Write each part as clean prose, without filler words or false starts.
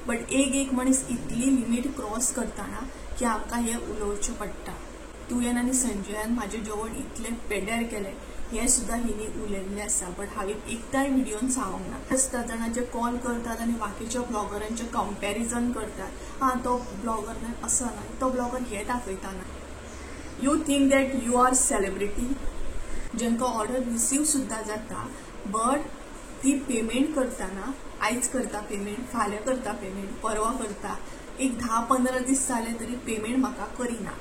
But एक एक मनीस इतली लिमीट क्रॉस करताना की आमकां हें उलोवचें पडटा. तुवें आनी संजयान म्हाजें जेवण इतलें पेड्यार केलें हें सुद्दां हिणी उलयल्लें आसा, बट हांवें एकदाय व्हिडियोन सांगूंक ना. आसता जाणां जे कॉल करतात आनी बाकीच्या ब्लॉगरांचें कंपॅरिजन करतात, हां तो ब्लॉगर न्हय असो न्हय, तो ब्लॉगर हें दाखयता ना. You think that you are celebrity, जेंकां ऑर्डर रिसीव सुद्दां जाता बट ती पेमेंट करतना आयज करता पेमेंट, फाल्यां करता पेमेंट, परवां करता, एक 10-15 दीस जाले तरी पेमेंट म्हाका करिना.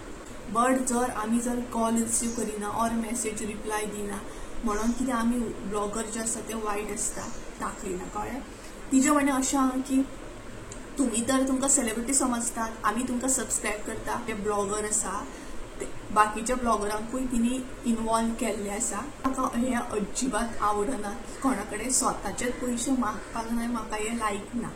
बट जर आमी जर कॉल रिसीव करिना ऑर मॅसेज रिप्लाय दिना म्हणून कितें आमी ब्लॉगर जे आसा ते वायट आसता दाखयना, कळ्ळें? तिजें म्हणणें अशें आहा की तुमी तर तुमकां सेलिब्रिटी समजतात, आमी तुमकां सबस्क्रायब करता, ते ब्लॉगर आसा बाकीच्या ब्लॉगरांकूय तिणी इनवॉल्व केल्लें आसा. म्हाका हें अजिबात आवडना की कोणा कडेन स्वताचेच पयशे मागपाक न्हय, म्हाका हें लायक ना.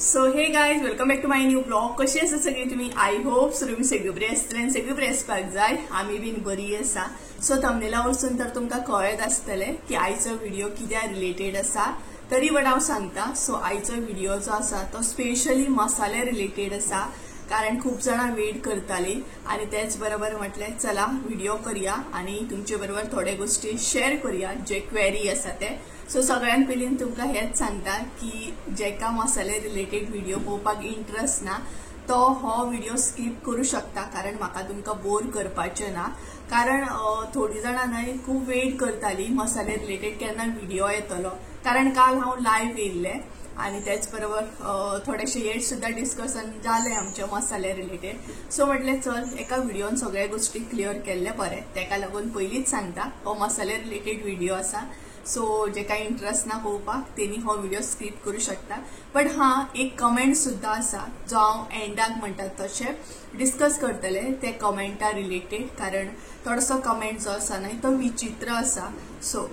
So hey guys, welcome back to my new blog. कशी आसा सगळी तुमी? I hope so तुमी सगळी बरी आसतली आनी सगळी बरी आसपाक जाय. आमी बीन बरी आसा. सो थंबनेला वरसून तर तुमकां कळत आसतलें की आयचो व्हिडिओ कित्या रिलेटेड आसा, तरी बट हांव सांगता. सो आयचो व्हिडिओ जो आसा तो स्पेशली मसाले रिलेटेड आसा, कारण खूब जाणां वेट करताली आनी तेच बरोबर म्हटलें चला व्हिडिओ करया आनी तुमचे बरोबर थोडे गोश्टी शेअर करया जे क्वेरी आसा ते. सो सगळ्यान पयलीं तुमकां हेंच सांगता की जेका मसाले रिलेटेड व्हिडिओ पळोवपाक इंट्रस्ट ना तो हो व्हिडिओ स्कीप करूं शकता, कारण म्हाका तुमकां बोर करपाचें ना. कारण थोडीं जाणां न्हय खूब वेट करताली मसाले रिलेटेड केन्ना व्हिडिओ येतलो, कारण काल हांव लायव्ह येयल्लें आनी तेच बरोबर थोडेशे हेर सुद्दां डिस्कशन जालें आमचें मसाले रिलेटेड. सो म्हटलें चल एका व्हिडियोन सगळ्या गोश्टी क्लियर केल्लें बरें, तेका लागून पयलींच सांगता हो मसाले रिलेटेड व्हिडिओ आसा. सो जेका इंट्रस्ट ना पळोवपाक तेणी हो व्हिडिओ स्कीप करूं शकता. बट हां एक कमेंट सुद्दां आसा जो हांव एंडाक म्हणटा तशें डिस्कस करतलें ते कमेंटा रिलेटेड, कारण थोडोसो कमेंट जो आसा न्हय तो विचित्र आसा. सो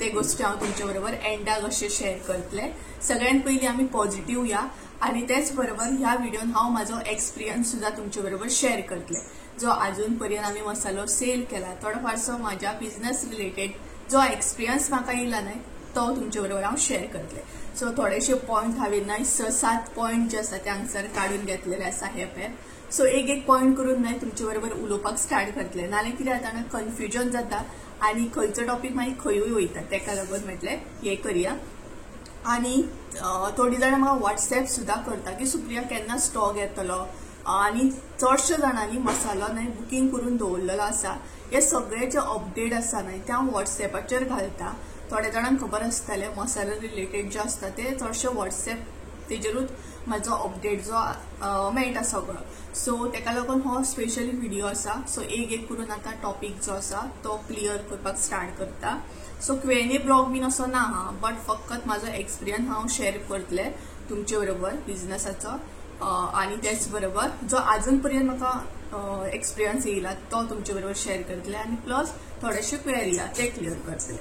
ते गोश्टी हांव तुमचे बरोबर एंडाक अशें शेअर करतलें. सगळ्यात पयलीं आमी पॉझिटिव्ह या आनी तेच बरोबर ह्या व्हिडियोन हांव म्हाजो एक्सपिरियन्स सुद्दां तुमचे बरोबर शेअर करतलें, जो आजून पर्यंत आमी मसालो सेल केला थोडो फारसो म्हाज्या बिजनस रिलेटेड जो एक्सपिरियन्स म्हाका येयला न्हय तो तुमचे बरोबर हांव शेअर करतलें. सो थोडेशे पॉयंट हांवें न्हय 6-7 पॉयंट जे आसा ते हांगसर काडून घेतलेले आसा हे पेर. सो एक एक पॉयंट करून न्हय तुमचे बरोबर उलोवपाक स्टार्ट करतलें, नाल्यार कितें जाता ना कन्फ्युजन जाता आनी खंयचो टॉपीक मागीर खंयूय वयता, तेका लागून म्हटलें हें करया. आनी थोडीं जाणां म्हाका वॉट्सएप सुद्दां करता की सुप्रिया केन्ना स्टॉक येतलो, आनी चडशे जाणांनी मसालो न्हय बुकींग करून दवरलेलो आसा. हे सगळे जे अपडेट आसा न्हय ते हांव वॉट्सएपाचेर घालता. थोड्या जाणांक खबर आसतलें मसालो रिलेटेड जे आसता ते चडशे वॉट्सएप तेजेरूच म्हाजो अपडेट जो मेळटा सगळो. सो तेका लागून हो स्पेशली व्हिडिओ आसा. सो एक एक करून आतां टॉपीक जो आसा तो क्लियर करपाक स्टार्ट करता. सो क्वेनी ब्लॉग बीन असो ना हा, बट फकत म्हाजो एक्सपिरियन्स हांव शेअर करतलें तुमचे बरोबर बिजनसाचो, आनी तेच बरोबर जो आजून पर्यंत म्हाका एक्सपिरियन्स येयला तो तुमचे बरोबर शेअर करतलें आनी प्लस थोडेशे क्वेरी आहा ते क्लियर करतलें.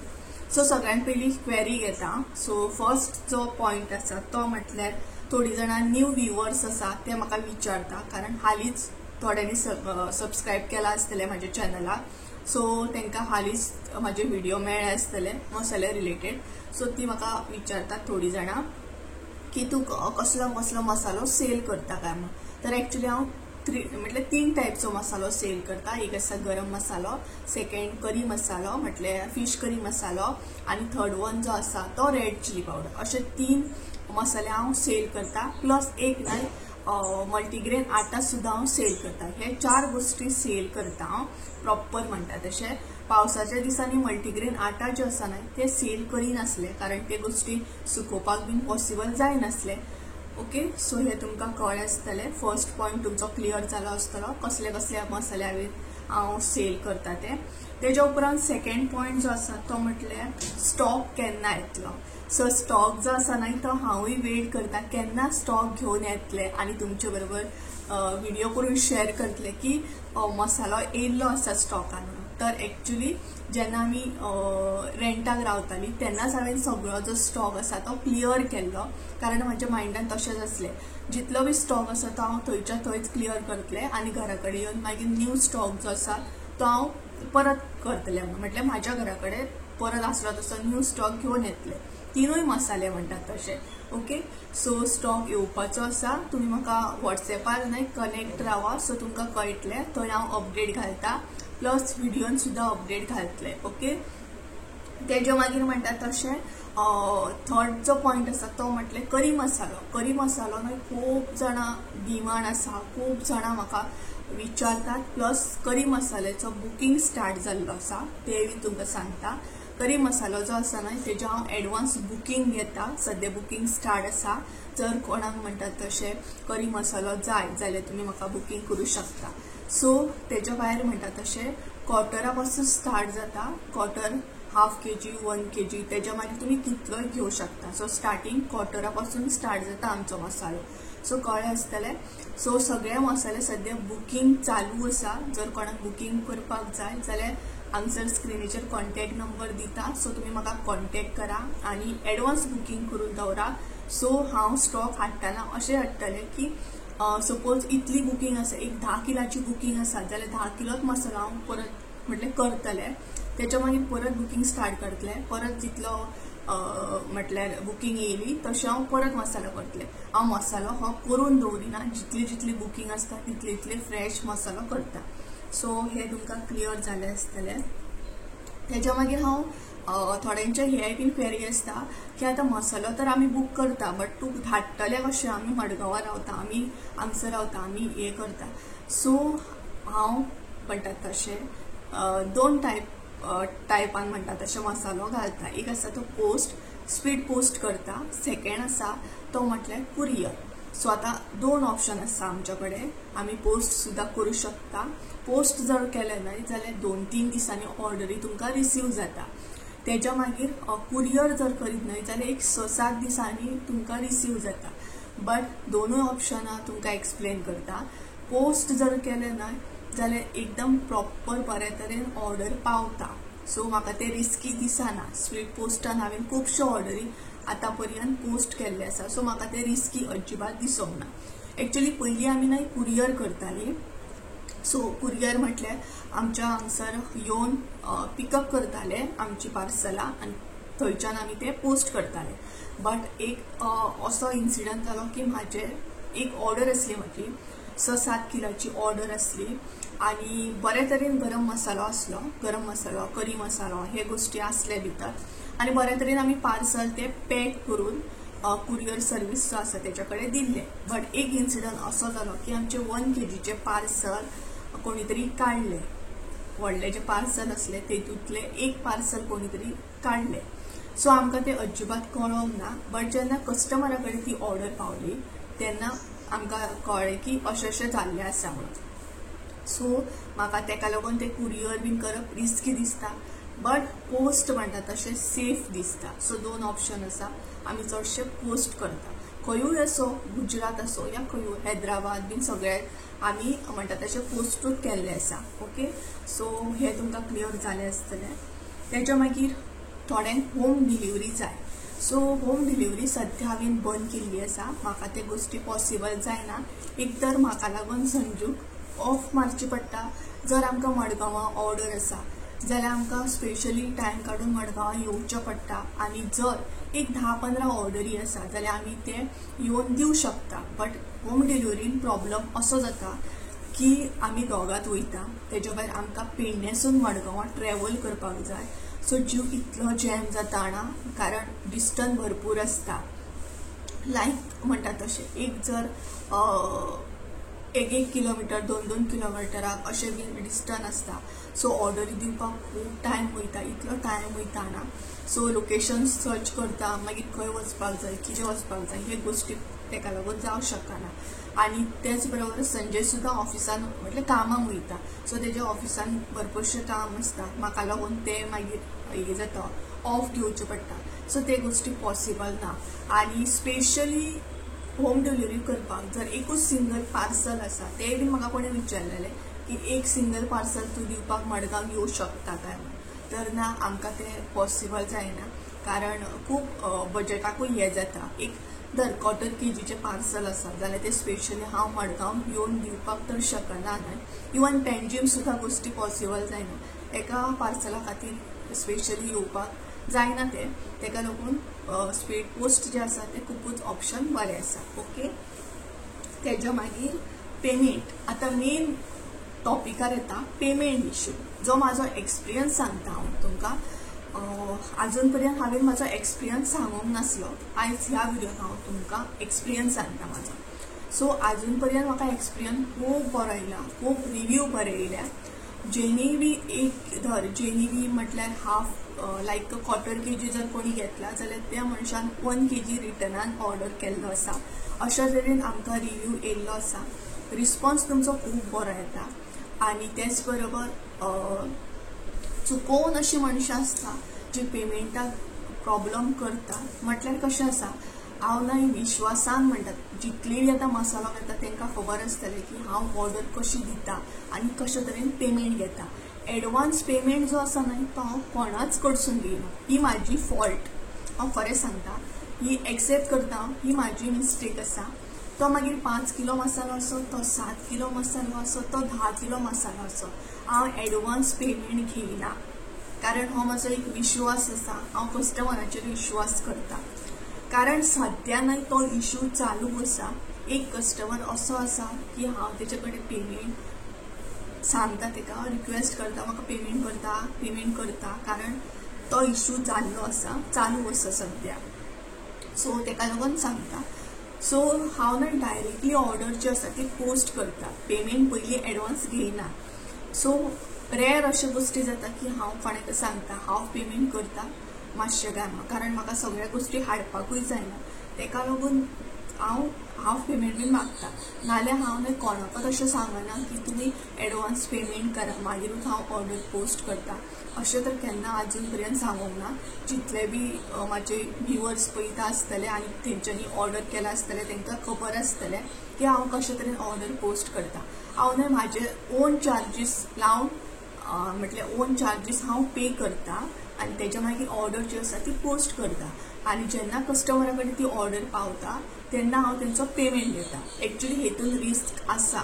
सो सगळ्यात पयलीं क्वेरी घेता. सो फर्स्ट जो पॉयंट आसा तो म्हटल्यार थोडीं जाणां न्यू व्ह्युवर्स आसा ते म्हाका विचारता, कारण हालींच थोड्यांनी सबस्क्रायब केलां आसतलें म्हाज्या चॅनलाक. सो तांकां हालींच म्हाजे व्हिडिओ मेळ्ळे आसतले मसाले रिलेटेड. सो ती म्हाका विचारतात थोडीं जाणां की तूं कसलो कसलो मसालो सेल करता काय म्हणून. तर एक्चुली हांव म्हटल्यार 3 टायपचो मसालो सेल करता. एक आसा गरम मसालो, सेकंड करी मसालो म्हटल्यार फिश करी मसालो, आनी थर्ड वन जो आसा तो रेड चिली पावडर. अशे 3 मसाले हांव सेल करता. प्लस एक न्हय मल्टीग्रेन आटा सुद्दां हांव सेल करता. हे 4 गोश्टी सेल करता हांव प्रॉपर म्हणटा तशें. पावसाच्या दिसांनी मल्टीग्रेन आटा जे आसा न्हय ते सेल करिनासले, कारण ते गोश्टी सुकोवपाक बीन पॉसिबल जायनासले. ओके, सो हे तुमकां कळ्ळें आसतलें. फर्स्ट पॉयंट तुमचो क्लियर जालो आसतलो कसले कसले मसाले हांवें हांव सेल करता ते. तेज्या उपरांत सेकंड पॉयंट जो आसा तो म्हटल्यार स्टॉक केन्ना येतलो. सो स्टॉक जो आसा न्हय तो हांवूय वेट करता केन्ना स्टॉक घेवन येतले आनी तुमचे बरोबर व्हिडिओ करून शेअर करतले की मसालो येयल्लो आसा स्टॉकान. तर एक्चुअली जेन्ना आमी रेंटाक रावताली तेन्नाच हांवें सगळो जो स्टॉक आसा तो क्लियर केल्लो, कारण म्हाज्या मायंडान तशेंच आसलें जितलो बी स्टॉक आसा तो हांव थंयच्या थंयच क्लियर करतलें आनी घरा कडेन येवन मागीर न्यू स्टॉक जो आसा तो हांव परत करतलें, म्हटल्यार म्हाज्या घरा कडेन परत आसलो तसो न्यू स्टॉक घेवन येतलें. तिनूय मसाले म्हणटात तशे. ओके, सो स्टॉक येवपाचो आसा. तुमी म्हाका वॉट्सएपार न्हय कनेक्ट रावा, सो तुमकां कळटलें. थंय हांव अपडेट घालता, प्लस व्हिडियोन सुद्दां अपडेट घालतले. ओके, तेजे मागीर म्हणटा तशें थर्ड जो पॉयंट आसा तो म्हटल्यार करी मसालो. करी मसालो न्हय खूब जाणां डिमांड आसा, खूब जाणां म्हाका विचारतात. प्लस करी मसाल्याचो बुकींग स्टार्ट जाल्लो आसा तें बी तुमकां सांगता. करी मसालो जो आसा न्हय तेजें हांव एडवान्स बुकींग घेता, सद्या बुकींग स्टार्ट आसा. जर कोणाक म्हणटात तशें करी मसालो जाय जाल्यार तुमी म्हाका बुकींग करूं शकता. सो तेज्या भायर म्हणटा तशें क्वॉर्टरा पासून स्टार्ट जाता, क्वॉर्टर, हाफ केजी, 1 केजी, तेज्या मागीर तुमी कितलोय घेवं शकता. सो स्टार्टींग क्वॉर्टरा पासून स्टार्ट जाता आमचो मसालो. सो कळ्ळें आसतलें. सो सगळे मसाले सद्या बुकींग चालू आसा. जर कोणाक बुकींग करपाक जाय जाल्यार हांगसर स्क्रिनीचेर कॉन्टॅक्ट नंबर दिता, सो तुमी म्हाका कॉन्टॅक्ट करा आनी एडवान्स बुकींग करून दवरा. सो हांव स्टॉक हाडटना अशें हाडटलें की सपोज इतली बुकींग आसा, एक 10 किलाची बुकींग आसा जाल्यार 10 किलोच मसालो हांव परत म्हटल्यार करतलें. तेच्या मागीर परत बुकींग स्टार्ट करतलें, परत जितलो म्हटल्यार बुकींग येयली तशें हांव परत मसालो करतलें. हांव मसालो हो करून दवरिना, जितली जितली बुकींग आसता तितले तितले फ्रेश मसालो करता. सो हें तुमकां क्लियर जालें आसतलें. तेच्या मागीर हांव थोड्यांचे हे बीन क्वेरी आसता की आतां मसालो तर आमी बूक करता, बट तूं धाडटले कशें, आमी मडगांवां रावता, आमी हांगसर रावता, आमी हें करता. सो हांव म्हणटात तशें दोन टायपान म्हणटा तशें मसालो घालता. एक आसा तो पोस्ट, स्पीड पोस्ट करता, सेकेंड आसा तो म्हटल्यार कुरियर. सो आतां दोन ऑप्शन आसा आमच्या कडेन, आमी पोस्ट सुद्दां करूं शकता. पोस्ट जर केलें न्हय जाल्यार 2-3 दिसांनी ऑर्डरी तुमकां रिसीव जाता. तेच्या मागीर कुरियर जर करीत न्हय जाल्यार एक 6-7 दिसांनी तुमकां रिसीव जाता. बट दोनूय ऑप्शनां तुमकां एक्सप्लेन करता. पोस्ट जर केलें न्हय जाल्यार एकदम प्रॉपर बऱ्या तरेन ऑर्डर पावता. सो म्हाका तें रिस्की दिसना. स्पीड पोस्टान हांवें खुबश्यो ऑर्डरी आतां पर्यंत पोस्ट केल्ले आसा, सो म्हाका तें रिस्की अजिबात दिसूंक ना. एक्चुअली पयलीं आमी न्हय कुरियर करतालीं. सो कुरियर म्हटल्यार आमच्या हांगसर येवन पिकअप करताले आमची पार्सलां आनी थंयच्यान आमी ते पोस्ट करताले. बट एक असो इन्सिडंट जालो की म्हाजे एक ऑर्डर आसली, म्हजी 6-7 किलाची ऑर्डर आसली आनी बरे तरेन गरम मसालो आसलो, गरम मसालो, करी मसालो हे गोश्टी आसले भितर आनी बरे तरेन आमी पार्सल ते पॅक करून कुरियर सर्वीस जो आसा तेच्या कडेन दिल्लें. बट एक इन्सिडंट असो जालो की आमचे 1 केजीचें पार्सल कोणी तरी काडलें, व्हडलें जें पार्सल आसलें तेतूंतलें एक पार्सल कोणी तरी काडलें. सो आमकां तें अजिबात कळोंक ना. बट जेन्ना कस्टमरा कडेन ती ऑर्डर पावली तेन्ना आमकां कळ्ळें की अशें अशें जाल्लें आसा म्हणून. सो म्हाका तेका लागून तें कुरियर बीन करप रिस्की दिसता, बट पोस्ट म्हणटा तशें सेफ दिसता. सो दोन ऑप्शन आसा, आमी चडशे पोस्ट करता. खंयूय असो, गुजरात असो या खंयूय, हैदराबाद बीन सगळे आमी म्हणटा तशें पोस्टूच केल्लें आसा. ओके, सो हें तुमकां क्लियर जालें आसतलें. तेच्या मागीर थोड्यांक होम डिलिव्हरी जाय. सो होम डिलिव्हरी सद्या हांवें बंद केल्ली आसा, म्हाका ते गोश्टी पॉसिबल जायना. एक तर म्हाका लागून संजूक ऑफ मारची पडटा. जर आमकां मडगांवां ऑर्डर आसा जाल्यार आमकां स्पेशली टायम काडून मडगांवां येवचें पडटा आनी जर एक 10-15 ऑर्डरी आसा जाल्यार आमी ते येवन दिवं शकता. बट होम डिलिव्हरीन प्रॉब्लम असो जाता की आमी दोगांत वयता, तेच्या भायर आमकां पेडण्यासून मडगांवां ट्रॅवल करपाक जाय. सो जीव इतलो जॅम जाता ना, कारण डिस्टन्स भरपूर आसता. लायक म्हणटा तशें एक जर 1-1 किलोमिटर, 2-2 किलोमिटराक अशें बीन डिस्टन्स आसता. सो ऑर्डरी दिवपाक खूब टायम वयता, इतलो टायम वयता ना. सो लोकेशन सर्च करता, मागीर खंय वचपाक जाय, कितें वचपाक जाय, हे गोश्टी तेका लागून जावंक शकना. आनी तेच बरोबर संजय सुद्दां ऑफिसान म्हटल्यार कामाक वयता, सो तेज्या ऑफिसान भरपूरशें काम आसता, म्हाका लागून तें मागीर हें जाता, ऑफ घेवचें पडटा. सो ते गोश्टी पॉसिबल ना. आनी स्पेशली होम डिलिव्हरी करपाक जर एकूच सिंगल पार्सल आसा, तें बी म्हाका कोणें विचारलेलें की एक सिंगल पार्सल तूं दिवपाक मडगांव येवं शकता काय म्हूण, तर ना, आमकां तें पॉसिबल जायना, कारण खूब बजटाकूय हें जाता. एक दर क्वॉर्टर केजीचें पार्सल आसा जाल्यार तें स्पेशली हांव मडगांव येवन दिवपाक तर शकना न्हय. इवन पेंजीम सुद्दां गोश्टी पॉसिबल जायना, एका पार्सला खातीर स्पेशली येवपाक जायना तें. तेका लागून स्पीड पोस्ट जे आसा ते खुबूच ऑप्शन बरें आसा. ओके, तेज्या मागीर पेमेंट. आतां मेन टॉपिकार येता पेमेंट इशू. जो म्हाजो एक्सपिरियन्स सांगता हांव तुमकां, आजून पर्यंत हांवें म्हाजो एक्सपिरियन्स सांगूंक नासलो. आयज ह्या व्हिडियोन हांव तुमकां एक्सपिरियन्स सांगता म्हाजो. सो आजून पर्यंत म्हाका एक्सपिरियन्स खूब बरो येयला, खूब रिव्यू बरे येयल्या. जेणी बी एक धर जेणी बी म्हटल्यार हाफ लायक क्वॉर्टर केजी जर कोणी घेतला जाल्यार त्या मनशान 1 केजी रिटर्नान ऑर्डर केल्लो आसा. अशा तरेन आमकां रिव्यू येयल्लो आसा. रिस्पॉन्स तुमचो खूब बरो येता. आनी तेच बरोबर चुकोवन अशी मनशां आसता जी पेमेंटाक प्रॉब्लम करता. म्हटल्यार कशें आसा, हांव न्हय विश्वासान म्हणटा, जितली आतां मसालो घेता तांकां खबर आसतलें की हांव ऑर्डर कशी दिता आनी कशे तरेन पेमेंट घेता. एडवान्स पेमेंट जो आसा न्हय तो हांव कोणाच कडसून घेयना. ही म्हाजी फॉल्ट, हांव खरें सांगता, ही एक्सेप्ट करता, ही म्हाजी मिस्टेक आसा. तो मागीर 5 किलो मसालो आसो, तो 7 किलो मसालो आसो, तो 10 किलो मसालो आसो, हांव एडवान्स पेमेंट घेयना. कारण हो म्हाजो एक विश्वास आसा, हांव कस्टमराचेर विश्वास करता. कारण सद्या न्हय तो इशू चालू आसा. एक कस्टमर असो आसा की हांव तेजे कडेन पेमेंट सांगता, तेका रिक्वेस्ट करता म्हाका पेमेंट करता, पेमेंट करता, कारण तो इशू जाल्लो आसा, चालू आसा सद्या. सो तेका लागून सांगता. सो हांव न्हय डायरेक्टली ऑर्डर जी आसा ती पोस्ट करता, पेमेंट पयलीं एडवान्स घेयना. सो रेर अश्यो गोश्टी जाता की हांव कोणाक सांगता हांव पेमेंट करता मातशें काय, कारण म्हाका सगळ्या गोश्टी हाडपाकूय जायना, तेका लागून हांव हाफ पेमेंट बीन मागता. नाल्यार हांव न्हय कोणाकच अशें सांगना की तुमी एडवान्स पेमेंट करा मागीरूच हांव ऑर्डर पोस्ट करता, अशें तर केन्ना आजून पर्यंत सांगूंक ना. जितले बी म्हाजे व्युवर्स पळयता आसतले आनी तेंच्यांनी ऑर्डर केला आसतलें तांकां खबर आसतलें की हांव कशे तरेन ऑर्डर पोस्ट करता. हांव न्हय म्हाजे ओन चार्जीस लावन, म्हटल्यार ओन चार्जीस हांव पे करता आनी तेज्या मागीर ऑर्डर जी आसा ती पोस्ट करता. आनी जेन्ना कस्टमरा कडेन ती ऑर्डर पावता तेन्ना हांव तेंचो पेमेंट घेता. एक्चुली हेतून रिस्क आसा,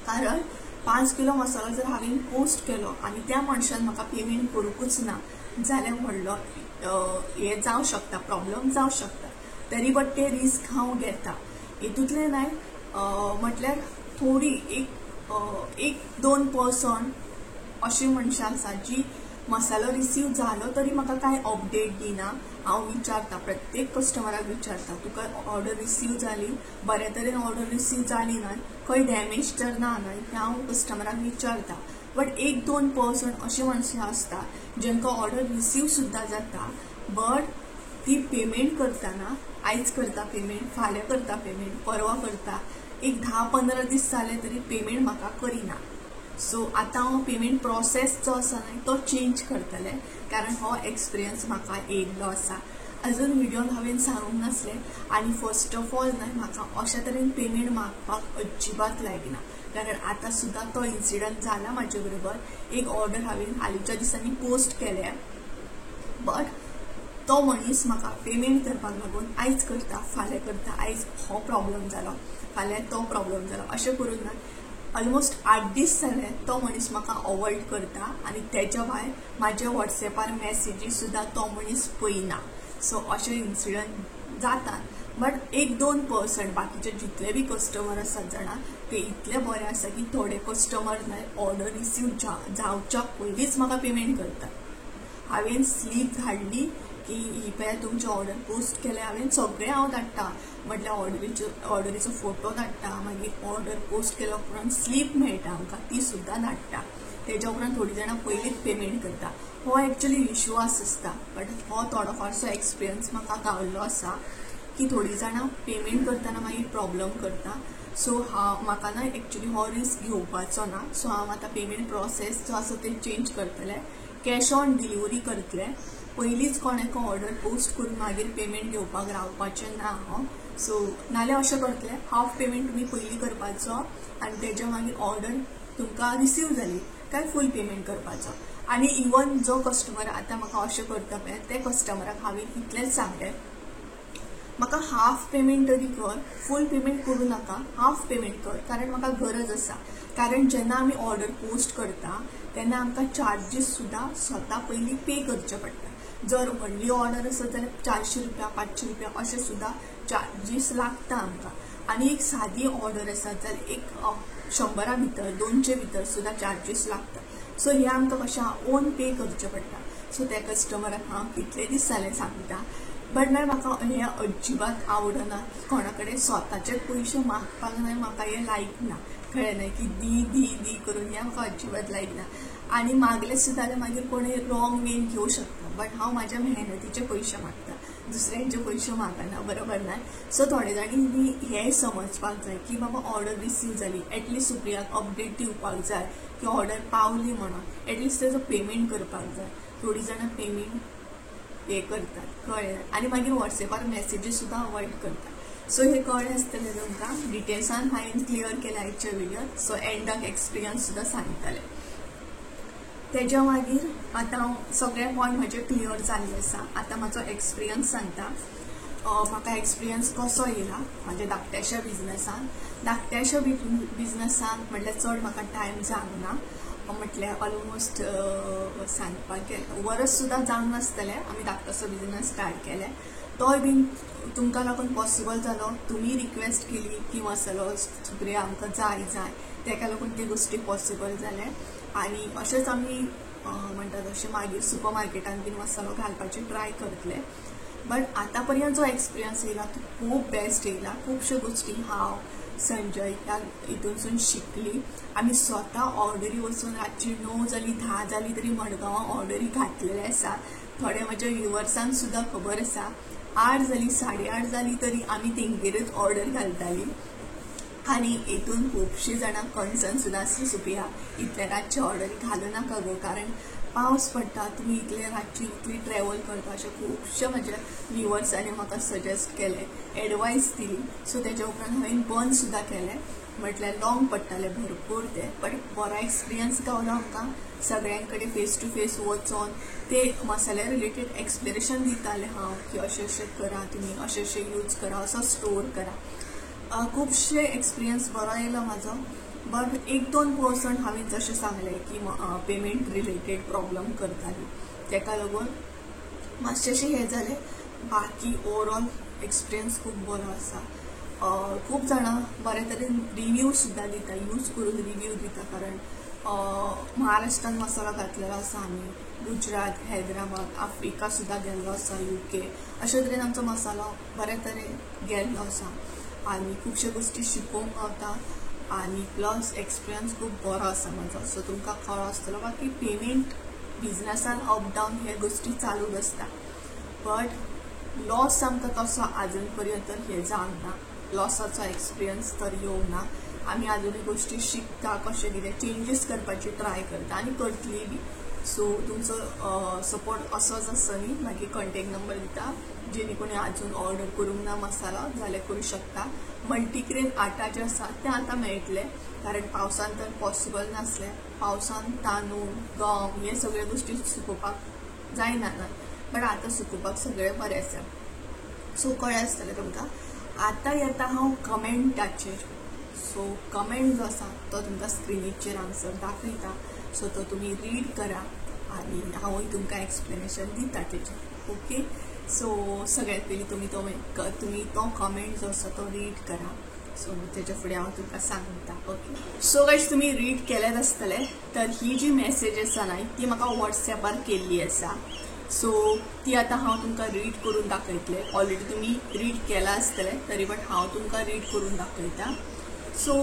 कारण 5 किलो मसालो जर हांवें पोस्ट केलो आनी त्या मनशान म्हाका पेमेंट करूंकूच ना जाल्यार व्हडलो हें जावं शकता, प्रॉब्लम जावं शकता. तरी बट ते रिस्क हांव घेता. हेतूंतलें न्हय म्हटल्यार थोडी 1-2% अशी मनशां आसा जी मसालो रिसीव जालो तरी म्हाका कांय अपडेट दिना. हांव विचारता, प्रत्येक कस्टमराक विचारता, तुका ऑर्डर रिसीव जाली, बऱ्या तरेन ऑर्डर रिसीव जाली न्हय, खंय डॅमेज तर ना न्हय, हें हांव कस्टमराक विचारता. बट 1-2% अशी मनशां आसता जेंकां ऑर्डर रिसीव सुद्दां जाता, बट ती पेमेंट करतना आयज करता पेमेंट, फाल्यां करता पेमेंट, परवां करता, एक 10-15 दीस जाले तरी पेमेंट म्हाका करिना. सो आतां हांव पेमेंट प्रोसेस जो आसा न्हय तो चेंज करतलें, कारण हो एक्सपिरियन्स म्हाका येयल्लो आसा. अजून व्हिडियोन हांवें सांगूंक नासलें. आनी फर्स्ट ऑफ ऑल न्हय म्हाका अशा तरेन पेमेंट मागपाक अजिबात लागना, कारण आतां सुद्दां तो इन्सिडंट जाला म्हाजे बरोबर. एक ऑर्डर हांवें हालींच्या दिसांनी पोस्ट केल्या, बट तो मनीस म्हाका पेमेंट करपाक लागून आयज करता फाल्यां करता, आयज हो प्रॉब्लम जालो फाल्यां तो प्रॉब्लम जालो, अशें करून ना ऑलमोस्ट 8 दीस जाले तो मनीस म्हाका अवॉयड करता. आनी तेज्या भायर म्हाज्या वॉट्सएपार मॅसेजीस सुद्दां तो मनीस पळयना. सो अशे इन्सिडंट जातात, बट 1-2% बाकीचे जितले बी कस्टमर आसात जाणा ते इतले बरे आसा की थोडे कस्टमर न्हय ऑर्डर रिसीव जावच्या पयलींच म्हाका पेमेंट करतात. हांवें स्लीप धाडली की ही पळय तुमची ऑर्डर पोस्ट केल्या, हांवें सगळें हांव धाडटा, म्हटल्यार ऑर्डरीचो फोटो धाडटा, मागीर ऑर्डर पोस्ट केल्या उपरांत स्लीप मेळटा आमकां ती सुद्दां धाडटा. तेज्या उपरांत थोडीं जाणां पयलींच पेमेंट करता. हो एक्चुली विश्वास आसता, बट हो थोडो फारसो एक्सपिरियन्स म्हाका गावल्लो आसा की थोडीं जाणां पेमेंट करतना मागीर प्रॉब्लम करता. सो हांव म्हाका न्हय एक्चुली हो रिस्क घेवपाचो ना. सो हांव आतां पेमेंट प्रोसेस जो आसा ते चेंज करतलें, कॅश ऑन डिलिव्हरी करतलें. पयलींच कोणाक ऑर्डर पोस्ट करून मागीर पेमेंट घेवपाक रावपाचें ना हांव. सो नाल्यार अशें करतलें, हाफ पेमेंट तुमी पयलीं करपाचो आनी तेज्या मागीर ऑर्डर तुमकां रिसीव जाली काय फूल पेमेंट करपाचो. आनी इवन जो कस्टमर आतां म्हाका अशें करता पळय ते कस्टमराक हांवें इतलेंच सांगलें, म्हाका हाफ पेमेंट तरी कर, फूल पेमेंट करूं नाका, हाफ पेमेंट कर, कारण म्हाका गरज आसा. कारण जेन्ना आमी ऑर्डर पोस्ट करता तेन्ना आमकां चार्जीस सुद्दां स्वता पयलीं पे करचे पडटा. जर व्हडली ऑर्डर आसत जाल्यार 400 रुपया 500 रुपया अशें सुद्दां चार्जीस लागता आमकां. आनी एक सादी ऑर्डर आसत जाल्यार एक 100 भितर 200 भितर सुद्दां चार्जीस लागता. सो हे आमकां कशें ओन पे करचें पडटा. सो त्या कस्टमराक हांव कितले दीस जाले सांगता, बट मागीर म्हाका हें अजिबात आवडना की कोणा कडेन स्वताचे पयशे मागपाक न्हय, म्हाका हें लायक ना. कळ्ळें न्हय की दी दी दी करून हें म्हाका अजिबात लायक ना. आनी मागले सुद्दां जाल्यार मागीर कोणूय रॉंग वेन घेवं शकता, बट हांव म्हाज्या मेहनतीचे पयशे मागता, दुसऱ्यांचे पयशे मागना, बरोबर न्हय. सो थोडे जाणांनी हें समजपाक जाय की बाबा ऑर्डर रिसीव जाली, एटलिस्ट सुप्रियाक अपडेट दिवपाक जाय की ऑर्डर पावली म्हणून, एटलिस्ट तेजो पेमेंट करपाक जाय. थोडीं जाणां पेमेंट हे करतात, कळ्ळें, आनी मागीर वॉट्सएपार मॅसेजीस सुद्दां अवॉयड करतात. सो हे कळ्ळें आसतलें तुमकां, डिटेल्सान हांवें क्लियर केलें आयच्या व्हिडियोन. सो एंडाक एक्सपिरियन्स सुद्दां सांगतलें. तेज्या मागीर आतां हांव सगळे पॉयंट म्हजे क्लियर जाल्ले आसा. आतां म्हाजो एक्सपिरियन्स सांगता. म्हाका एक्सपिरियन्स कसो येयला म्हाज्या धाकट्याश्या बिजनसान. धाकट्याश्या बिजनसान म्हटल्यार चड म्हाका टायम जावंक ना, म्हटल्यार ऑलमोस्ट सांगपाक गेलें वरस सुद्दां जावंक नासतलें आमी धाकटोसो बिजनस स्टार्ट केलें. तोय बीन तुमकां लागून पॉसिबल जालो, तुमी रिक्वेस्ट केली की मसालो सुप्रिया आमकां जाय जाय, तेका लागून त्यो गोश्टी पॉसिबल जाले. आनी अशेंच आमी म्हणटा तशें मागीर सुपर मार्केटान बीन मसालो घालपाची ट्राय करतले. बट आतां पर्यंत जो एक्सपिरियन्स येयला तो खूब बेस्ट येयला. खुबश्यो गोश्टी हांव संजय ह्या हितूनसून शिकली. आमी स्वता ऑर्डरी वचून रातची 9 जाली 10 जाली तरी मडगांवां ऑर्डरी घातलेले आसा. थोडे म्हाज्या व्युवर्सांक सुद्दां खबर आसा, 8 जाली 8:30 जाली तरी आमी तेंगेरूच ऑर्डर घालताली. आनी हितून खुबशीं जाणां कन्सर्न सुद्दां आसली, सुप्रिया इतले रातची ऑर्डरी घालूं नाका गो, कारण पावस पडटा, तुमी इतले रातची इतली ट्रॅवल करता, अशें खुबशे म्हज्या व्युवर्सांनी म्हाका सजेस्ट केलें, एडवायस दिली. सो तेज्या उपरांत हांवें बंद सुद्दां केलें, म्हटल्यार लॉंग पडटालें भरपूर तें, बट बरो एक्सपिरियन्स गावलो आमकां. सगळ्यां कडेन फेस टू फेस वचोन ते मसाल्या रिलेटेड एक्सप्लेनेशन दितालें हांव की अशें अशें करा, तुमी अशें अशें यूज करा, असो स्टोर करा. खुबशे एक्सपिरियन्स बरो येयलो म्हाजो. बट 1-2% हांवें जशें सांगलें की पेमेंट रिलेटेड प्रॉब्लम करताली, तेका लागून मातशें हें जालें. बाकी ओवरऑल एक्सपिरियन्स खूब बरो आसा. खूब जाणां बरे तरेन रिव्यू सुद्दां दिता, यूज करून रिव्यू दिता, कारण महाराष्ट्रान मसालो घातलेलो आसा आमी, गुजरात, हैदराबाद, आफ्रिका सुद्दां गेल्लो आसा, UK, अशे तरेन आमचो मसालो बरे तरेन गेल्लो आसा. आनी खुबश्यो गोश्टी शिकोवंक गावता आनी प्लस एक्सपिरियन्स खूब बरो आसा म्हाजो. सो तुमकां कळ्ळो आसतलो. बाकी पेमेंट बिजनसान अप डावन हे गोश्टी चालूच आसता, बट लॉस आमकां तसो आजून पर्यंत हे जावंक ना, लॉसाचो एक्सपिरियन्स तर येवंक ना. आमी आजुनूय गोश्टी शिकता, कशें कितें चेंजीस करपाची ट्राय करता आनी करतली बी. सो तुमचो सपोर्ट असोच आसता न्ही. मागीर कॉन्टेक्ट नंबर दिता, जेणे कोणी आजून ऑर्डर करूंक ना मसालो जाल्यार करूं शकता. मल्टीग्रेन आटा जे आसा ते आतां मेळटले, कारण पावसान तर पॉसिबल नासलें. पावसान तांदूळ, गंव हे सगळे गोश्टी सुकोवपाक जायना न्हय, बट आतां सुकोवपाक सगळें बरें आसा. सो कळ्ळें आसतलें तुमकां. आतां येता हांव कमेंटाचेर. सो कमेंट जो आसा तो तुमकां स्क्रिनीचेर हांगसर दाखयता, सो तो तुमी रीड करा आनी हांवूय तुमकां एक्सप्लेनेशन दिता तेचेर. ओके, सो सगळ्यात पयलीं तुमी तो कमेंट जो आसा तो रीड करा. सो तेच्या फुडें हांव तुमकां सांगता. ओके, सो गायज तुमी रीड केलेच आसतले. तर ही जी मॅसेज आसा न्हय ती म्हाका वॉट्सएपार केल्ली आसा. सो ती आतां हांव तुमकां रीड करून दाखयतलें. ऑलरेडी तुमी रीड केला आसतलें तरी, बट हांव तुमकां रीड करून दाखयता. So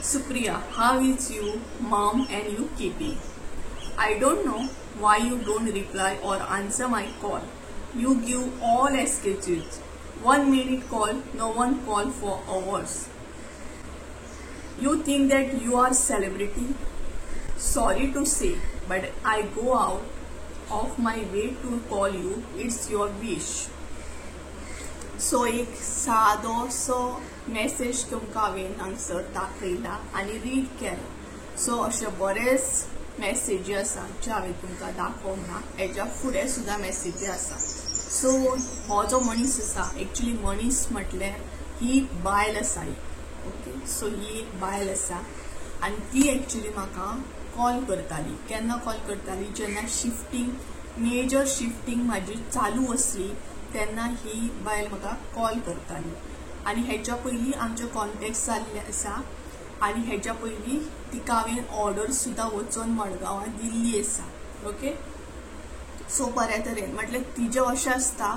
Supriya, how is you mom and you keeping? I don't know why you don't reply or answer my call. You give all excuses. 1 minute call, no one call for hours. You think that you are celebrity? Sorry to say, but I go out of my way to call you. It's your wish. So एक सादोसो message तुमकां हांवें हांगसर दाखयला आनी read केला. So अशे बरेच मॅसेजी आसा जे हांवें तुमकां दाखोवंक ना, हेज्या फुडें सुद्दां मॅसेजी आसा. सो हो जो मनीस आसा, एक्चुली मनीस म्हटल्यार ही बायल आसा एक. ओके, सो ही एक बायल आसा आनी ती एक्चुली म्हाका कॉल करताली. केन्ना कॉल करताली? जेन्ना शिफ्टींग मेजर शिफ्टींग म्हाजी चालू आसली तेन्ना ही बायल म्हाका कॉल करताली आनी हेच्या पयलीं आमचे कॉन्टेक्ट जाल्ले आसा आनी हेच्या पयलीं तिका हांवें ऑर्डर सुद्दां वचोन मडगांवां दिल्ली आसा. ओके, सो बऱ्या तरेन म्हटल्यार तिजें अशें आसता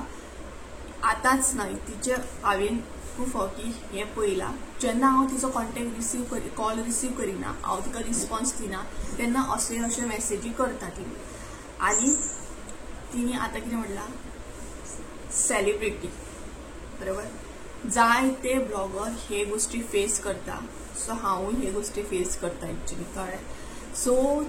आतांच न्हय, तिचें हांवें खूब फावटी हें पळयलां, जेन्ना हांव तिचो कॉन्टेक्ट रिसीव कॉल रिसीव करिना, हांव तिका रिस्पॉन्स दिना तेन्ना अशें अशें मॅसेजी करता ती. आनी तिणी आतां कितें म्हणलां, सेलिब्रिटी बरोबर जायते ब्लॉगर हे गोश्टी फेस करता, सो हांवूय हे गोश्टी फेस करता एक्चुली, कळ्ळें. सो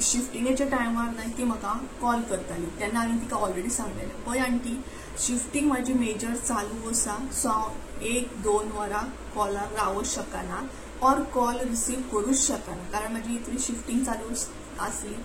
शिफ्टिंगेच्या टायमार न्हय ती म्हाका कॉल करताली तेन्ना हांवें तिका ऑलरेडी सांगलेलें, पळय आंटी शिफ्टींग म्हाजी मेजर चालू आसा, सो हांव 1-2 वरां कॉलार रावूंक शकना ऑर कॉल रिसीव करूंक शकना, कारण म्हाजी इतली शिफ्टींग चालू आसली.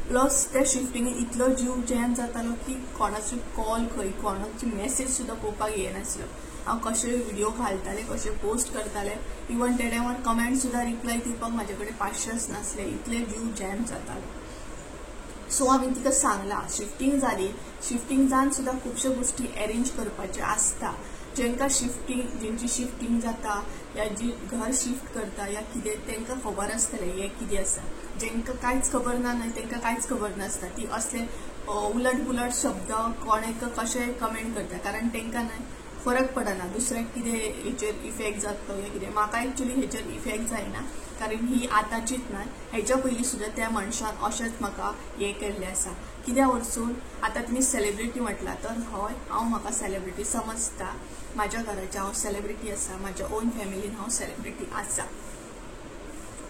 प्लस त्या शिफ्टिंगेन इतलो जीव जॅम जातालो की कोणाचो कॉल खंय कोणाची मॅसेज सुद्दां पळोवपाक येनासलो. हांव कशे व्हिडिओ घालतालें, कशे पोस्ट करतालें, इवन त्या टायमार कमेंट सुद्दां रिप्लाय दिवपाक म्हाजे कडेन पाशयेंस नासलें, इतले जीव जॅम जातालो. सो हांवें तिका सांगलां शिफ्टींग जाली, शिफ्टींग जावन सुद्दां खुबश्यो गोश्टी एरेंज करपाच्यो आसता. जेंकां शिफ्टींग जेंची शिफ्टींग जाता या जी घर शिफ्ट करता या कितें तांकां खबर आसतलें हें कितें आसा, जेंकां कांयच खबर ना न्हय तांकां कांयच खबर नासता, ती असले उलट पुलट शब्द कोणेक कशें कमेंट करता, कारण तांकां न्हय फरक पडना दुसऱ्याक कितें हेचेर इफेक्ट जातलो या कितें. म्हाका एक्चुली हेचेर इफेक्ट जायना, कारण ही आतांचीच न्हय, हेच्या पयलीं सुद्दां त्या मनशान अशेंच म्हाका हें केल्लें आसा. कित्या वरसून आतां तुमी सेलिब्रिटी म्हटलां तर हय हांव म्हाका सेलिब्रिटी समजता, म्हाज्या घराचें हांव सेलिब्रिटी आसा, म्हाज्या ओन फॅमिलीन हांव सेलिब्रिटी आसा.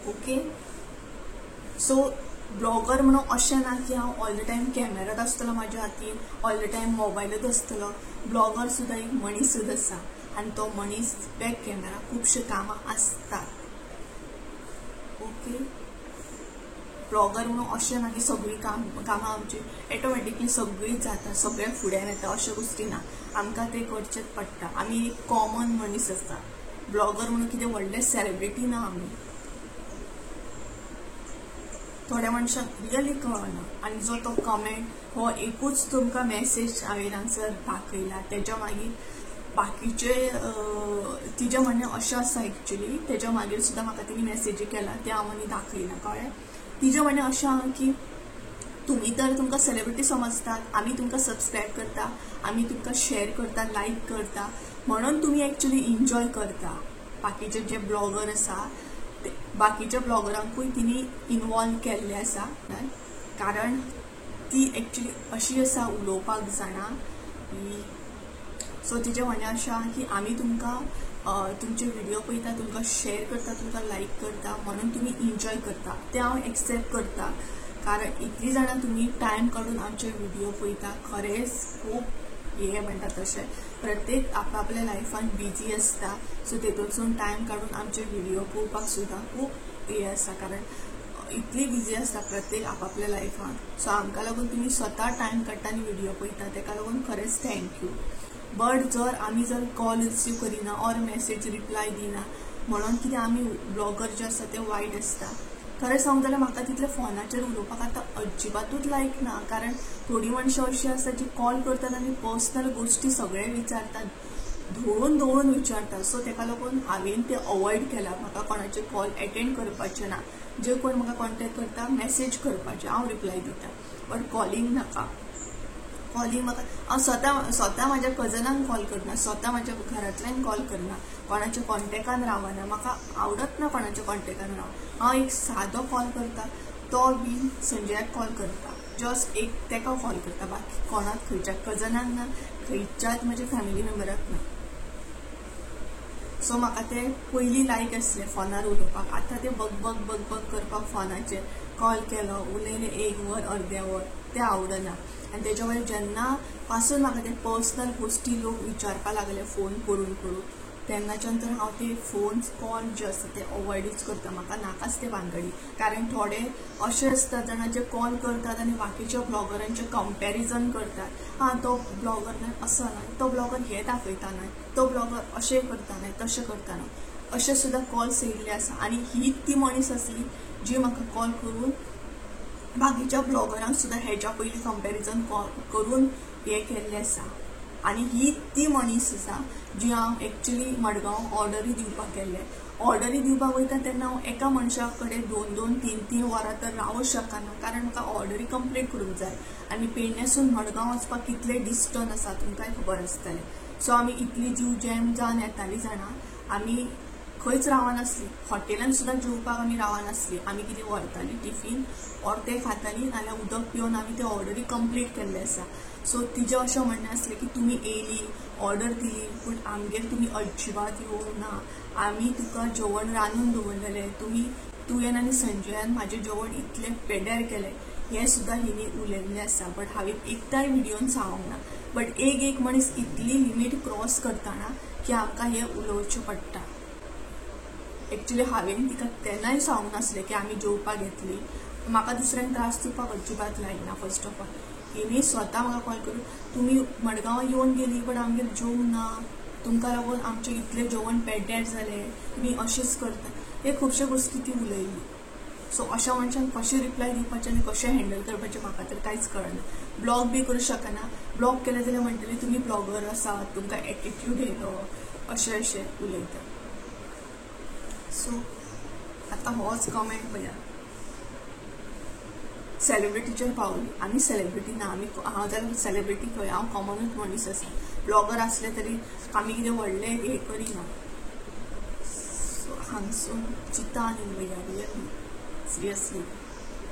ओके, सो ब्लॉगर म्हणून अशें ना की हांव ऑल the time कॅमेरात आसतलो म्हाज्या हातीन, ऑल the time मोबायलूच आसतलो. ब्लॉगर सुद्दां एक मनीसूच आसा आनी तो मनीस बॅक कॅमेरा खुबशे कामां आसतात. ओके, ब्लॉगर म्हणून अशें ना की सगळीं कामां आमची ऑटोमॅटिकली सगळीं जाता, सगळ्या फुड्यान येता अश्यो गोश्टी ना, आमकां तें करचेंच पडटा. आमी एक कॉमन मनीस आसता, ब्लॉगर म्हणून कितें व्हडलें सेलिब्रिटी ना आमी. थोड्या मनशांक रियली कळना आनी जो तो कमेंट हो एकूच तुमकां मॅसेज हांवें हांगसर दाखयला, तेज्या मागीर बाकीचे तिजें म्हणणें अशें आसा एक्चुली, तेज्या मागीर सुद्दां म्हाका तिणी मॅसेजी केला तें हांव आनी दाखयना, कळ्ळें. तिजें म्हणणें अशें आहा की तुमी तर तुमकां सेलिब्रिटी समजतात, आमी तुमकां सबस्क्रायब करता, आमी तुमकां शेअर करता, लायक करता, म्हणून तुमी एक्चुली इन्जॉय करता. बाकीचे जे ब्लॉगर आसा बाकीच्या ब्लॉगरांकूय तिणी इनवॉल्व केल्लें आसा, कारण ती एक्चुली अशी आसा उलोवपाक जाणा. सो तिचें म्हणणें अशें आहा की आमी तुमकां तुमचे व्हिडिओ पळयता, तुमकां शेअर करता, तुमकां लायक करता, म्हणून तुमी इन्जॉय करता, तें हांव एक्सेप्ट करता, कारण इतलीं जाणां तुमी टायम काडून आमचे व्हिडिओ पळयता, खरेंच खूब हें म्हणटा तशें प्रत्येक आपआपल्या लायफान बिजी आसता, सो तेतूंतसून टायम काडून आमचे व्हिडिओ पळोवपाक सुद्दां खूब हें आसा, कारण इतली बिजी आसता प्रत्येक आपापल्या लायफान. सो आमकां लागून तुमी स्वता टायम काडटा आनी व्हिडिओ पळयता, तेका लागून खरेंच thank you. बट जर आमी जर कॉल रिसीव करिना ऑर मॅसेज रिप्लाय दिना म्हणून कितें आमी ब्लॉगर जे आसा ते वायट आसता. खरें सांगूं जाल्यार म्हाका तितले फोनाचेर उलोवपाक आतां अजिबातूच लायक ना, कारण थोडीं मनशां अशीं आसा जी कॉल करतात आनी पर्सनल गोश्टी सगळें विचारतात, धवळून धवळून विचारतात. सो तेका लागून हांवें तें अवॉयड केलां, म्हाका कोणाचे कॉल एटेंड करपाचें ना, जे कोण म्हाका कॉन्टेक्ट करता मॅसेज करपाचें, हांव रिप्लाय दिता, बट कॉलिंग नाका. कॉलिंग म्हाका हांव स्वता स्वता म्हाज्या कजनांक कॉल करना, स्वता म्हाज्या घरांतल्यांक कॉल करना, कोणाच्या कॉन्टेक्टान रावना, म्हाका आवडत ना कोणाच्या कॉन्टेक्टान राव. हांव एक सादो कॉल करता तो बी संजयाक कॉल करता, जस्ट एक तेका कॉल करता, बाकी कोणाक खंयच्या कजनांक ना, खंयच्याच म्हज्या फॅमिली मेंबराक ना. सो म्हाका ते पयलीं लायक आसलें फोनार उलोवपाक, आतां ते बग बग बग बग करपाक फोनाचेर कॉल केलो उलयलें एक वर अर्दें वर तें आवडना. आनी तेज्या वयर जेन्ना पासून म्हाका ते पर्सनल गोश्टी लोक विचारपाक लागले फोन करून करून, तेन्नाच्यान तर हांव ते फोन कॉल जे आसता ते अवॉयडूच करता, म्हाका नाकाच ते भानगडी. कारण थोडे अशे आसता जाणा जे कॉल करतात आनी बाकीच्या ब्लॉगरांचें कंपॅरिजन करतात, आं तो ब्लॉगर न्हय असो न्हय, तो ब्लॉगर हें दाखयता न्हय, तो ब्लॉगर अशें करता न्हय, तशें करता न्हय, अशें सुद्दां कॉल्स येयल्ले आसा. आनी ही ती मनीस आसली जी म्हाका कॉल करून बाकीच्या ब्लॉगरांक सुद्दां हेच्या पयलीं कंपॅरिजन करून हें केल्लें आसा. आनी ही ती मनीस आसा जी हांव एक्चुली मडगांव ऑर्डरी दिवपाक गेल्लें. ऑर्डरी दिवपाक वयता तेन्ना हांव एका मनशा कडेन 2-2, 3-3 वरां तर रावंक शकना, कारण म्हाका ऑर्डरी कंप्लीट करूंक जाय. आनी पेडण्यासून मडगांव वचपाक कितलें डिस्टन्स आसा तुमकांय खबर आसतलें. सो आमी इतली जीव जॅम जावन येताली जाणा, आमी खंयच रावनासली, हॉटेलान सुद्दां जेवपाक आमी रावनासली. आमी कितें व्हरताली टिफीन ऑर तें खाताली, नाल्यार उदक पिवन आमी ते ऑर्डरी कंप्लीट केल्ले आसा. सो तिजें अशें म्हणणें आसलें की तुमी येयली ऑर्डर दिली पूण आमगेर तुमी अजिबात येवंक ना, आमी तुका जेवण रांदून दवरलेलें, तुमी तुवें आनी संजयान म्हाजें जेवण इतलें पेड्यार केलें, हें सुद्दां हिणी उलयल्लें आसा. बट हांवें एकदांय व्हिडियोन सांगूंक ना. बट एक एक मनीस इतली लिमीट क्रॉस करतना की आमकां हें उलोवचें पडटा. एक्चुली हांवें तिका तेन्नाय सांगूंक नासलें की आमी जेवपाक घेतली, म्हाका दुसऱ्यांक त्रास दिवपाक अजिबात लायना. फर्स्ट ऑफ ऑल हिणी स्वता म्हाका कॉल करून तुमी मडगांवां येवन गेली बट आमगेर जेवंक ना, तुमकां लागून आमचें इतलें जेवण पेड्ड्यार जालें, तुमी अशेंच करता, हे खुबश्यो गोश्टी ती उलयली. सो अशा मनशांक कशें रिप्लाय दिवपाचें आनी कशें हँडल करपाचें म्हाका तर कांयच कळना. ब्लॉग बी करूं शकना, ब्लॉग केलें जाल्यार म्हणटली तुमी ब्लॉगर आसात, तुमकां एटिट्यूड येयलो, अशें अशें उलयता. सो आतां होच कमेंट पळया सेलिब्रिटीचेर पावली. आमी सेलिब्रिटी ना, आमी हांव जाल्यार सेलिब्रिटी खंय, हांव कॉमनूच मनीस आसा. ब्लॉगर आसले तरी आमी कितें व्हडलें हें करिना. सो हांगसून चिंता आनी उलया रियली सिरियसली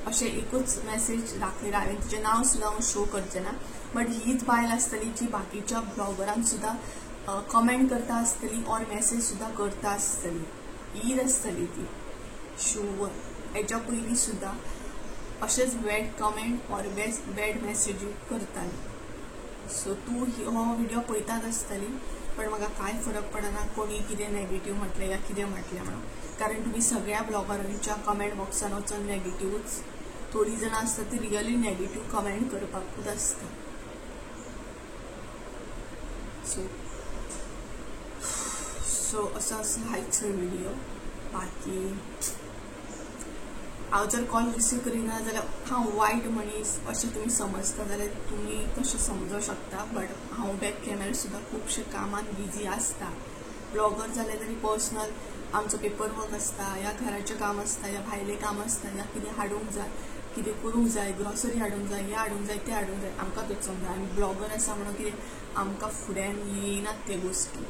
अशें एकूच मॅसेज दाखयला हांवें, तिचें नांव सुद्दां हांव शो करचें ना. बट हीच बायल आसतली जी बाकीच्या ब्लॉगरांक सुद्दां कमेंट करता आसतली ऑर मॅसेज सुद्दां करता आसतली, हीच आसतली ती शुवर. हेच्या पयलीं सुद्दां अशेंच बॅड कमेंट ऑर बॅड मॅसेजी करताली. सो तूं हो व्हिडिओ पळयतात आसतली, पण म्हाका कांय फरक पडना कोणी कितें नेगेटीव म्हटलें या कितें म्हटलें म्हणून, कारण तुमी सगळ्या ब्लॉगरांच्या कमेंट बॉक्सान वचून नेगेटिवूच, थोडीं जाणां आसता ती रियली नेगेटीव कमेंट करपाकूच आसता. सो सो असो आसलो आयचो व्हिडिओ. बाकी हांव जर कॉल रिसीव करिना जाल्यार हांव वायट मनीस अशें तुमी समजता जाल्यार तुमी तशें समजूंक शकता, बट हांव बॅक कॅमेरा सुद्दां खुबशे कामान बिजी आसता. ब्लॉगर जालें तरी पर्सनल आमचो पेपर वर्क आसता, या घराचें काम आसता, या भायलें काम आसता, या कितें हाडूंक जाय, कितें करूंक जाय, ग्रॉसरी हाडूंक जाय, हें हाडूंक जाय, तें हाडूंक जाय, आमकां वचूंक जाय. आमी ब्लॉगर आसा म्हणून कितें आमकां फुड्यान येयनात ते गोश्टी,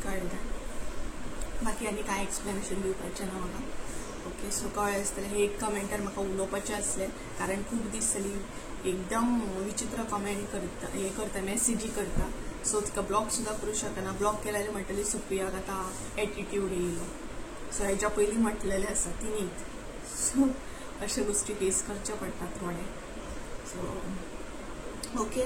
कळटा. बाकी आनी कांय एक्सप्लेनेशन दिवपाचें ना म्हाका. ओके, सो कळ्ळें आसतलें. हे एक कमेंटार म्हाका उलोवपाचें आसलें, कारण खूब दीस जाली एकदम विचित्र कमेंट करता, हे करता, मॅसेजी करता. सो तिका ब्लॉक सुद्दां करूं शकना. ब्लॉक केल्यार जाल्यार म्हणटली सुप्रियाक आतां एटिट्यूड येयलो. सो हेच्या पयलीं म्हटलेलें आसा तिणीच. सो अश्यो गोश्टी फेस करच्यो पडटा थोडे. सो ओके,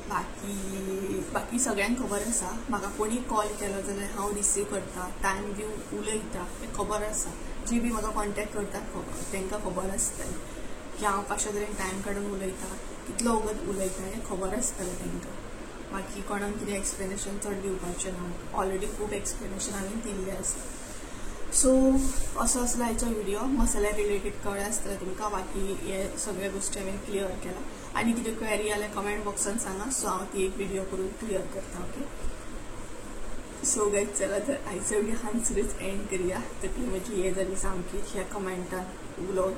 बाकी बाकी सगळ्यांक खबर आसा म्हाका कोणी कॉल केलो जाल्यार हांव रिसीव करता, टायम दिवन उलयता, हें खबर आसा. जी बी म्हाका कॉन्टेक्ट करता तांकां खबर आसतलें की हांव कशा तरेन टायम काडून उलयता, कितलो वगत उलयता हें खबर आसतलें तांकां. बाकी कोणाक कितें एक्सप्लेनेशन चड दिवपाचें ना, ऑलरेडी खूब एक्सप्लेनेशन हांवें दिल्लें आसा. सो असो आसलो आयचो व्हिडिओ. मसाल्या रिलेटेड कळ्ळें आसतलें तुमकां. बाकी हे सगळे गोश्टी हांवें क्लियर केला. आनी कितें क्वेरी जाल्यार कमेंट बॉक्सान सांगा, सो हांव ती एक व्हिडिओ करून क्लियर करता. ओके, सो गायज चला तर आयचो व्हिडिओ हांगसरूच एंड करया. तकली म्हजी हें जाली सामकी ह्या कमेंटान उलोवन.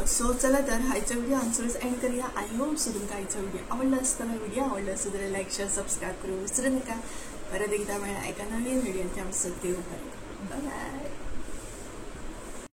सो चला तर आयचो व्हिडिओ हांगसरूच एंड करया. I hope so तुमकां आयचो व्हिडिओ आवडलो आसतलो. व्हिडिओ आवडलो आसत जाल्यार लायक शेअर सबस्क्रायब करूंक विसरूं नाका. परत एकदा मेळ्ळा एका नवीन व्हिडियोन. आमचो देव बरें, बाय.